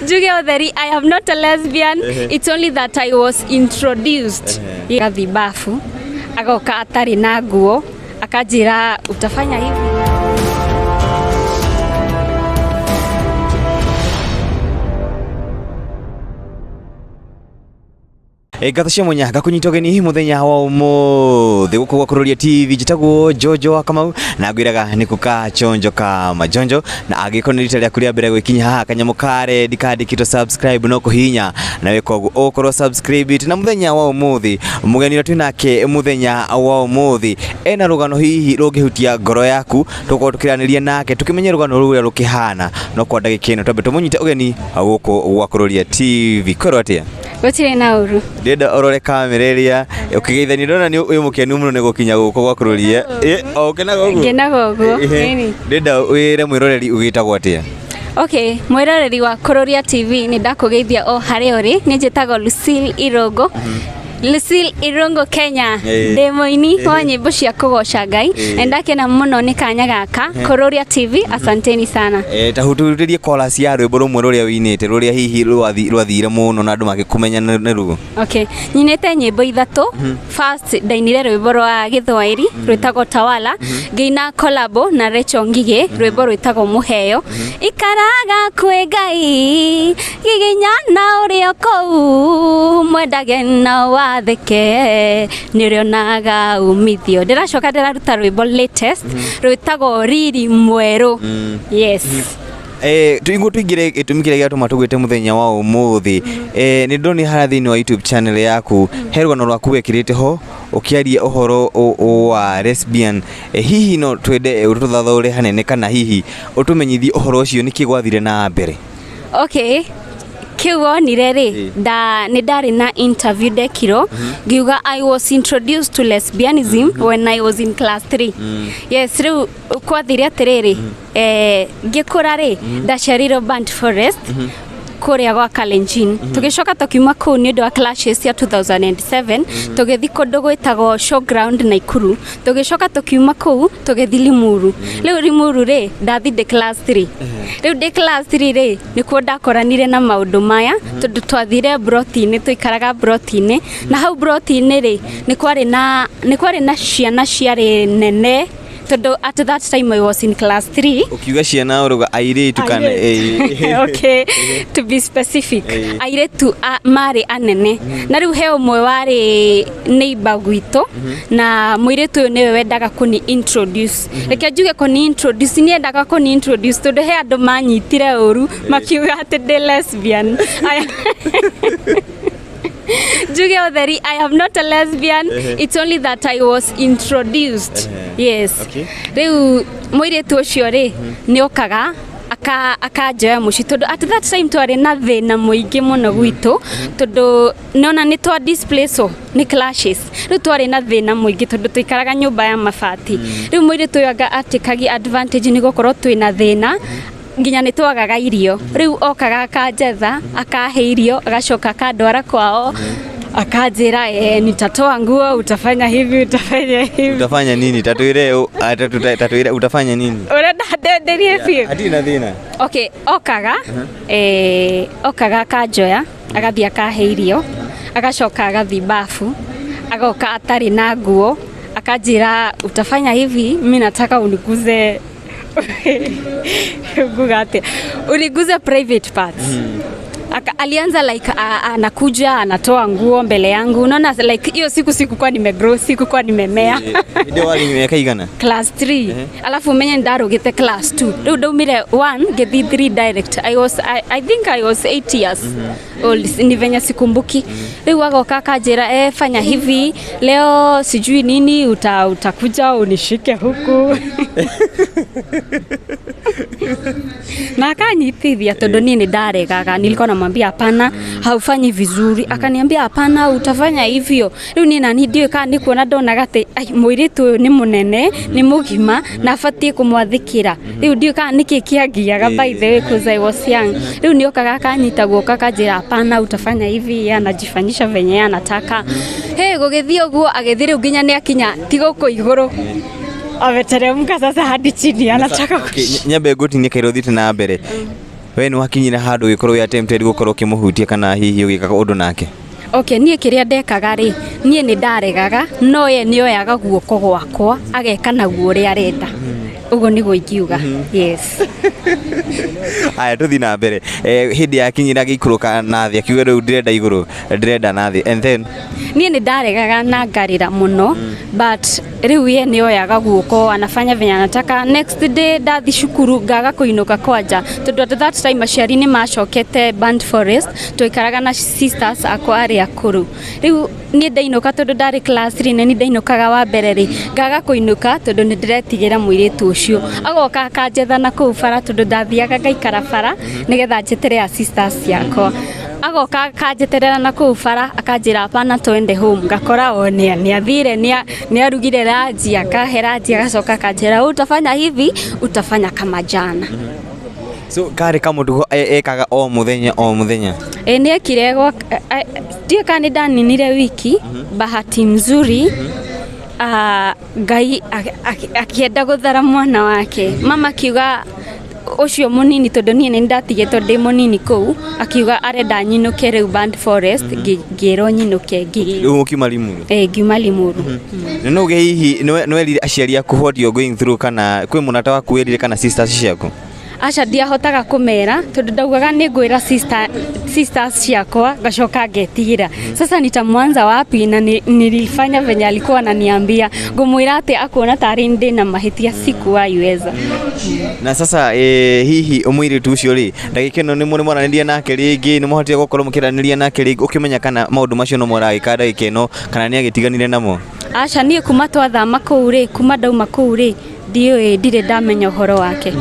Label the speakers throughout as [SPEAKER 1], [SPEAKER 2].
[SPEAKER 1] Njuge ũtheri, I am not a lesbian. It's only that I was introduced. Gathi bafu agoka atarĩ na nguo akanjĩra utafanya hivi.
[SPEAKER 2] Ngatho cia mwanya ngakunyita ũgeni mũthenya wa ũmũthĩ gũkũ gwa Kururia TV. Njĩtagwo Jojo wa Kamau na ngwĩraga nĩ kũkachonjo ka majonjo, na angĩkorwo nĩ rita rĩaku rĩa mbere gwĩkinya haha, kanyamũ ka red kandĩkĩtwo subscribe no kũhihinya na wĩka ũguo ũgũkorwo subscribe. Na mũthenya wa ũmũthĩ mũgeni ũrĩa twĩ nake mũthenya wa ũmũthĩ ena rũgano hihi rũngĩhutia ngoro yaku. Tũgũkorwo tũkĩranĩria nake tũkĩmenye rũgano rũu ũrĩa rũkĩhana, no kwa ndagĩka ĩno twambe tũmũnyite ũgeni gũkũ gwa Kururia TV. Kwĩrwo atĩa?
[SPEAKER 1] Gũtirĩ na ũru.
[SPEAKER 2] Ndĩrenda ũrore kamera ĩrĩa ũkĩgeithania. Ndona nĩ wĩ mũkenu mũno nĩ gũkinya gũkũ gwa Kururia. O ũkenaga ũguo?
[SPEAKER 1] Ngenaga ũguo. Ĩni.
[SPEAKER 2] Ndĩrenda wĩre mwĩroreri ũgĩtagwo atĩa.
[SPEAKER 1] Okay, mwĩroreri wa Kururia TV, nĩ ndakũgeithia o harĩa ũrĩ. Nĩ njĩtagwo Lucille Irũngũ. Lucille Irũngũ Kenya. Ndĩ mũini wa nyĩmbo cia kũgoca Ngai. Na ndakena mũno nĩ kanya gaka. Kururia TV, asanteni sana.
[SPEAKER 2] Ta hutũrĩrie chorus ya rwĩmbo rũmwe rũrĩa wĩinĩte, rũrĩa hihi rwathire mũno na andũ magĩkũmenya nĩ ruo.
[SPEAKER 1] Okay, nyinĩte nyĩmbo ithatũ. First ndainire rwĩmbo rwa Gĩthwaĩri rwĩtagwo Tawala, ngĩina collabo na Rachel Ngigĩ rwĩmbo rwĩtagwo Mũheo. Ikaraga kwĩ Ngai giginya na ũrĩa kũu mwendage na wathĩke nĩ ũrĩonaga umithio. Ndĩracoka ndĩraruta rwĩmbo latest rwĩtagwo Riri Mwerũ. Yes.
[SPEAKER 2] Tũiguo tũingĩre gĩtũmi kĩrĩa gĩatũma tũgwĩte mũthenya wa ũmũthĩ. Nĩ ndonire harĩa thĩinĩ wa YouTube channel yaku he rũgano rwaku wekĩrĩte ho ũkĩaria ũhoro wa lesbian. Hihi no twende ũtũthathaũre hanene kana hihi ũtũmenyithie ũhoro ũcio nĩkĩ gwathire na mbere?
[SPEAKER 1] Okay, kĩu wonire rĩ, nda nĩ ndarĩ na interview ndekirwo ngiuga I was introduced to lesbianism when I was in class 3. Yes, rĩu kwathire atĩrĩrĩ, ngĩkũra rĩ, ndaciarĩirwo Burnt Forest kũrĩa gwa Kalenjin. Tũgĩcoka tũkiuma kũu nĩ ũndũ wa clashes cia 2007, tũgĩthiĩ kũndũ gwĩtagwo Showground Naikuru. Tũgĩcoka tũkiuma kũu tũgĩthiĩ Limuru. Rĩu Limuru rĩ, ndathi ndĩ class 3. Rĩu ndĩ class 3 rĩ, nĩkuo ndakoranire na maũndũ maya, tondũ twathire broti-inĩ, twaikaraga broti-inĩ, na hau broti-inĩ rĩ, nĩ kwarĩ na ciana ciarĩ nene, tondũ at that time I was in class 3.
[SPEAKER 2] Ũkiuga ciana ũrauga airĩtu kana?
[SPEAKER 1] Okay, to be specific, airĩtu marĩ anene. Na rĩu he ũmwe warĩ neighbor gwitũ, na mũirĩtu ũyũ nĩwe wendaga kũni introduce. Reke njuge kũni introduce, nĩ endaga kũni introduce tondũ he andũ manyitire ũru makiuga atĩ ndĩ lesbian. Njuge ũtheri, I am not a lesbian. It's only that I was introduced. Yes. Rĩu mũirĩtu ũcio rĩ, nĩ okaga akanjoya mũciĩ, tondũ at that time twarĩ na thĩna mũingĩ mũno gwitũ, tondũ nona nĩ twa displace nĩ clashes. Rĩu twarĩ na thĩna mũingĩ tondũ tũikaraga nyũmba ya mabati. Rĩu mũirĩtu ũyũ anga atĩkagia advantage nĩ gũkorwo twĩna thĩna nginya nĩ twagaga irio. Rĩu okaga akanjetha, akahe irio, agacoka akandwara kwao, akanjĩra, "Nitatoa nguo, utafanya hivi, utafanya hivi."
[SPEAKER 2] Utafanya nini? Tatwĩre tatwĩre utafanya nini?
[SPEAKER 1] Ũrenda ndenderie biũ?
[SPEAKER 2] Hatirĩ na thĩna.
[SPEAKER 1] Okay, okaga akanjoya, agathiĩ akahe irio, agacoka agathiĩ bafu, agoka atarĩ na nguo, akanjĩra, "Utafanya hivi, mi nataka uniguze," nguga atĩa, "Uniguze private parts." Alianza like anakuja anatoa nguo mbele yangu. Unaona, like hiyo siku sikukuwa nimegrow, sikukuwa nimemea.
[SPEAKER 2] Hĩndĩ ĩyo warĩ mĩaka igana?
[SPEAKER 1] Class 3. Alafu menye ndarũgĩte class 2, rĩu ndaumire 1 ngĩthiĩ 3 direct. I think I was 8 years old, ni venye sikumbuki. Rĩu agoka akanjĩra, "Fanya hivi leo, sijui nini, utakuja unishike huku," na akanyitithia, tondũ niĩ nĩ ndaregaga. Nilikuwa namwambia, "Hapana, haufanyi vizuri." Akaniambia, "Hapana, utafanya hivyo." Rĩu niĩ nani ndiũĩ kana nĩ kuona ndonaga atĩ ai, mũirĩtu ũyũ nĩ mũnene, nĩ mũgima na abatiĩ kũmwathĩkĩra. Rĩu ndiũĩ kana nĩkĩ kĩangiaga, by the way, 'cause I was young. Rĩu nĩ okaga akanyita guoko, akanjĩra, "Hapana, utafanya hivi." Yeye anajifanyisha venye yeye anataka. Hey, gũgĩthiĩ ũguo, agĩthiĩ rĩu nginya nĩ akinya ti gũkũ igũrũ, ameteremka sasa hadi chini, anataka
[SPEAKER 2] Okay, nyambe ngũtinie kairũ thiĩte na mbere. We nĩ wakinyire handũ ũgĩkorwo wĩ attempted gũkorwo ũkĩmũhutia kana hihi ũgĩka ũndũ nake?
[SPEAKER 1] Okay, niĩ kĩrĩa ndekaga rĩ, niĩ nĩ ndaregaga, no ye nĩ oyaga guoko gwakwa ageka naguo ũrĩa arenda. Ũguo nĩguo ingiuga. Yes.
[SPEAKER 2] Aya, tũthiĩ na mbere. Hĩndĩ yakinyire agĩikũrũka na thĩ akiuga rĩu ndĩrenda igũrũ, ndĩrenda na thĩ, and then
[SPEAKER 1] Niĩ nĩ ndaregaga na ngarĩra mũno, but rĩu ye nĩ oyaga guoko anafanya venye anataka. Next day ndathi cukuru ngaga kũinũka kwanja, tondũ at that time aciari nĩ macokete Burnt Forest, twaikaraga na sisters akwa arĩa akũrũ. Rĩu niĩ ndainũka, tondũ ndarĩ class 3 na nĩ ndainũkaga wa mbere rĩ, ngaga kũinũka tondũ nĩ ndĩretigĩra mũirĩtu ũcio. Agoka akanjetha na kũu bara, tondũ ndathiaga ngaikara bara nĩgetha njetere a sisters ciakwa. Agoka akanjeterera na kũu bara, akanjĩra hapana, twende home. Ngakora o nĩ athire, nĩ arugire ranji, akahe ranji, agacoka akanjĩra utafanya hivi, utafanya kama jana.
[SPEAKER 2] So karĩ kamũtugo ekaga o mũthenya o mũthenya?
[SPEAKER 1] Ĩ, nĩ ekire gwa ndiũĩ kana nĩ ndaninire wiki. Bahati mzuri, Ngai akĩenda gũthara mwana wake. Mama akiuga ũcio mũnini, tondũ niĩ nĩ ndatigĩtwo ndĩ mũnini kũu, akiuga arenda nyinũke rĩu Burnt Forest. Ngĩrwo nyinũke ngĩgĩ
[SPEAKER 2] Rĩu ũkiuma Limuru?
[SPEAKER 1] Ĩ, ngiuma Limuru.
[SPEAKER 2] Na no uge hihi nĩ werire aciari aku what you're going through, kana kwĩ mũrata waku werire kana sisters ciaku?
[SPEAKER 1] Aca, ndiahotaga kũmera, tondũ ndaugaga nĩ ngwĩra sisters ciakwa, ngacoka ngetigĩra sasa nitamwanza wapi, na nilifanya venye alikuwa ananiambia. Ngũmwĩra atĩ akuona tarĩ ndĩ na mahĩtia? Sikuwaiweza.
[SPEAKER 2] Na sasa hihi mũirĩtu ũcio rĩ, ndagĩka ĩno nĩ mũranĩria nake rĩngĩ? Nĩ mũhotire gũkorwo mũkĩaranĩria nake rĩngĩ, ũkĩmenya kana maũndũ macio no mũragĩka ndagĩka ĩno kana nĩ agĩtiganire namo?
[SPEAKER 1] Aca, niĩ kuma twathama kũu rĩ, kuma ndauma kũu rĩ, ndiũĩ, ndirĩ ndamenya ũhoro wake.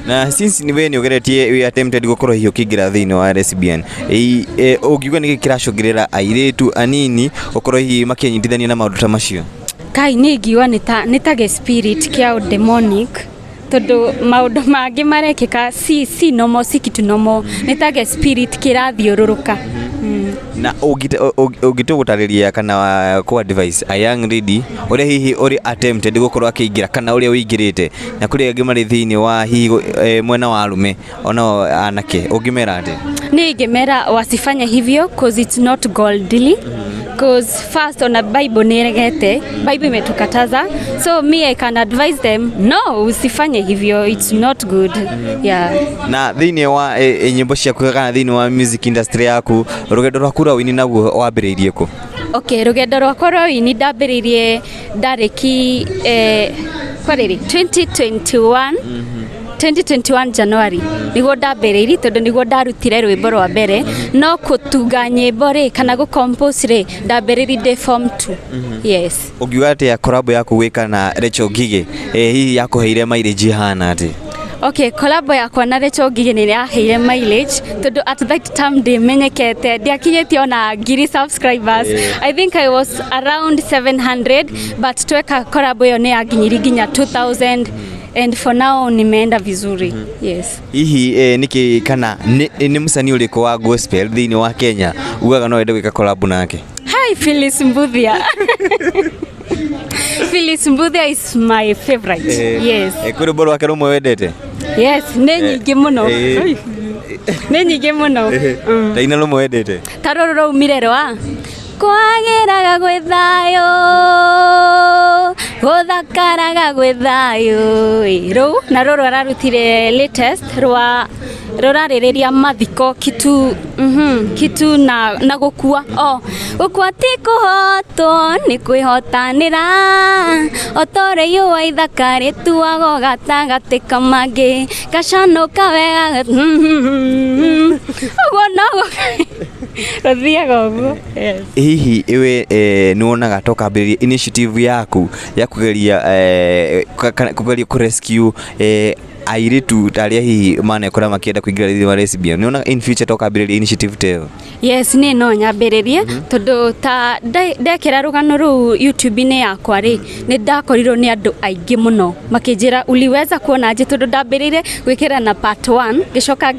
[SPEAKER 2] Na since ni we nĩ ũgeretie, wĩ attempted gũkorwo hihi ũkĩingĩra thĩinĩ wa lesbian, ũngiuga nĩkĩ kĩracũngĩrĩra airĩtu anini gũkorwo hihi makĩnyitithania na maũndũ ta macio?
[SPEAKER 1] Kai, niĩ ingiuga nĩ ta gĩ spirit kĩa demonic, tondũ maũndũ mangĩ marekĩka si normal, si kitu normal, nĩ ta gĩ spirit kĩrathiũrũrũka.
[SPEAKER 2] Na ũngĩtua gũtarĩria kana ku advise a young lady ũrĩa hihi ũrĩ attempted gũkorwo akĩingĩra kana ũrĩa ũingĩrĩte, na kũrĩ angĩ marĩ thĩinĩ wa hihi mwena wa arume onao anake, ũngĩmera atĩa?
[SPEAKER 1] Niĩ ingĩmera wasifanye hivyo, cause it's not godly, cause first ona Bible nĩ ĩregete, Bible imetukataza. So me, I can advise them, no, usifanye hivyo, it's not good, yeah.
[SPEAKER 2] Na thĩinĩ wa nyĩmbo ciaku kana thĩinĩ wa music industry yaku, rũgendo rwaku rwa ũini naguo wambĩrĩirie kũ?
[SPEAKER 1] Okay, rũgendo rwakwa rwa ũini ndambĩrĩirie ndarĩki kwarĩrĩ 2021, 2021 January niguo ndambĩrĩirie, tondũ niguo ndarutire rwĩmbo rwa mbere. No kũtunga nyĩmbo rĩ, kana gũ compose rĩ, ndambĩrĩirie ndĩ form 2, yes.
[SPEAKER 2] Ũngiuga atĩa collab yaku gwĩka na Rachel Ngigĩ, hihi yakũheire mileage ihana atĩ?
[SPEAKER 1] Okay, collab yakwa na Rachel Ngigĩ nĩ yaheire mileage, tondũ at that time ndimenyekete, ndiakinyĩtie ona 1,000 subscribers. I think I was around 700, but tweka collab ĩyo nĩ yanginyirie nginya 2000, and for now nimeenda vizuri, yes.
[SPEAKER 2] Hihi nĩkĩ kana nĩ mũcanii ũrĩkũ wa gospel thĩinĩ wa Kenya ugaga no wende gwĩka collab nake?
[SPEAKER 1] Hi, Phyllis Mbuthia. Phyllis Mbuthia is my favorite. Yes.
[SPEAKER 2] Kwĩ rwĩmbo rwake rũmwe wendete?
[SPEAKER 1] Yes, nĩ nyingĩ mũno. Nĩ nyingĩ mũno.
[SPEAKER 2] Ta ina rũmwe wendete.
[SPEAKER 1] Ta rũrũ rwaumire rwa kwagĩraga gwĩ thayũ, gũthakaraga gwĩ thayũ. Ĩ, rũu na rũrũ ararutire latest rwa rũrarĩrĩria mathiko kitu, kitu na gũkua, o gũkua ti kũhotwo, nĩ kwĩhotanĩra, o ta ũrĩa iũa ithaka rĩtuagwo gatagatĩ ka mangĩ, gacanũka wega. Ũguo noguo rũthiaga ũguo, yes.
[SPEAKER 2] Hihi iwe nĩ wonaga ta ũkambĩrĩria initiative yaku ya kũgeria kũgeria kũ rescue airĩtu ta arĩa hihi manekora makĩenda kũingĩra thĩinĩ wa lesbian, nĩ wonaga in future ta ũkambĩrĩria initiative ta ĩyo?
[SPEAKER 1] Yes, niĩ no nyambĩrĩrie, tondũ ta ndekĩra rũgano rũu YouTube-inĩ yakwa rĩ, nĩ ndakorirwo nĩ andũ aingĩ mũno makĩnjĩra uliweza kuona aje, tondũ ndambĩrĩire gwĩkĩra na part 1, ngĩcoka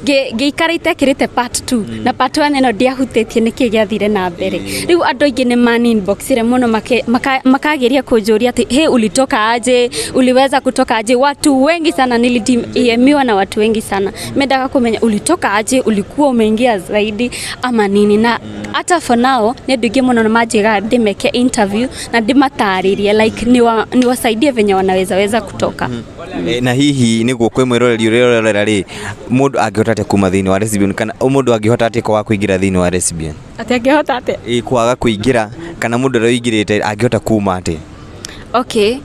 [SPEAKER 1] ngĩikara itekĩrĩte part 2, na part 1 ĩno ndiahutĩtie nĩkĩ gĩathire na mbere. Rĩu andũ aingĩ nĩ mani inboxire mũno makageria kũnjũria atĩ, hey, ulitoka aje, uliweza kutoka aje? Watu wengi sana. sana, nilidmiwa na watu wengi sana mendaga kumenya ulitoka aje, ulikuwa umeingia zaidi ama nini. Na hata for now nĩ andũ aingĩ mũno manjĩraga ndĩmeke interview na ndĩmatarĩrie, like niwasaidie venye wanaweza weza kutoka.
[SPEAKER 2] Na hihi nĩguo kwĩ mwĩroreri ũrĩa ũrerorera rĩ, mũndũ angĩhota atĩa kuma thĩinĩ wa lesbian, kana mũndũ angĩhota atĩa kwaga kũingĩra thĩinĩ wa lesbian?
[SPEAKER 1] Atĩ angĩhota atĩa?
[SPEAKER 2] Ĩ, kwaga kũingĩra, kana mũndũ ũrĩa ũingĩrĩte angĩhota kuma atĩa?
[SPEAKER 1] Okay,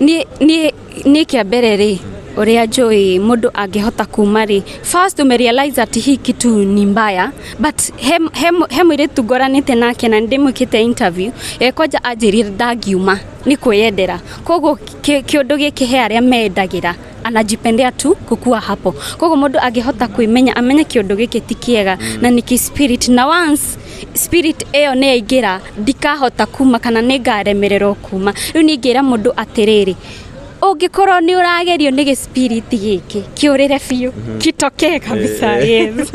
[SPEAKER 1] niĩ kĩa mbere rĩ, ũrĩa njũĩ mũndũ angĩhota kuma rĩ, first umerealize ati hii kitu ni mbaya. But he mũirĩtu ngoranĩte nake na ndĩmwĩkĩte interview ye, kwanja anjĩrire ndangiuma nĩ kwĩyendera. Koguo kĩũndũ gĩkĩ he arĩa mendagĩra, anajipendea tu kukua hapo. Koguo mũndũ angĩhota kwĩmenya, amenye kĩũndũ gĩkĩ ti kĩega na nĩ kĩ spirit, na once spirit ĩyo nĩ yaingĩra, ndikahota kuma kana nĩ ngaremererwo kuma. Rĩu niĩ ingĩra mũndũ atĩrĩrĩ, ũngĩkorwo nĩ ũragerio nĩ gĩ spirit gĩkĩ, kĩũrĩre biũ, kitokee kabisa, yes.